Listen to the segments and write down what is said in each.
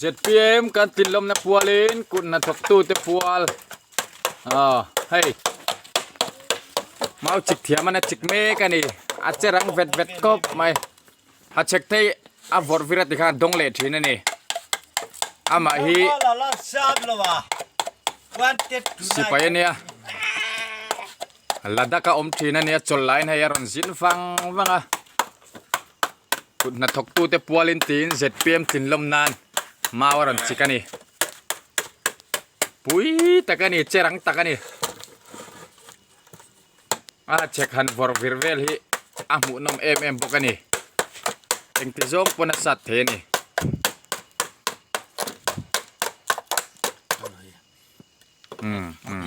ZPM kan tlinlawmna pualin kut hnathawktute pual aw hei mau chik thiam a na chik mek a ni a che rang vet vet khawp mai a chek thei a vawrh vir a ti khan a dawng leh thin a ni amah hi sipai a nia Ladakh a awm thin a nia chawlh laiin hei a rawn zin vang vang a. Kut hnathawktute pualin tiin zpm tlinlawm nan mau a rawn chik a ni. Pui tak a ni, che rang tak a ni. A chek han vawrh vir vel hi a hmuhnawm em em bawk a ni. Engti zawng pawn a sat thei a ni. Um um.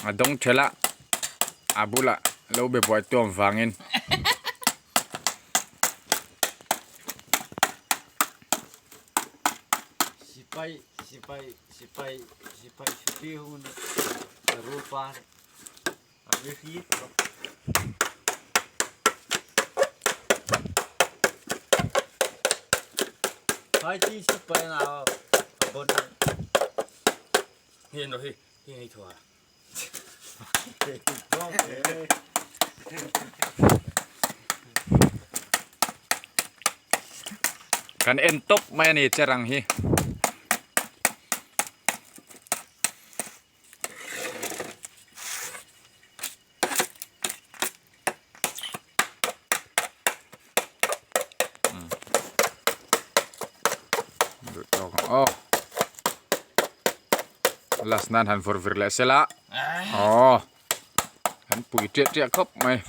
A dawng thelh a a bulah lo be buai tuam vangin Sipai sipai sipai sipai chuti hun rupa a ri Phai chi sipai na bon Hi no hi hi ni thua. Kan en tawp mai a ni cherang hi. Duh tawk ang aw. Last nan han vawrh vir leh sela. Aw. Han pui tiah tiah khawp mai.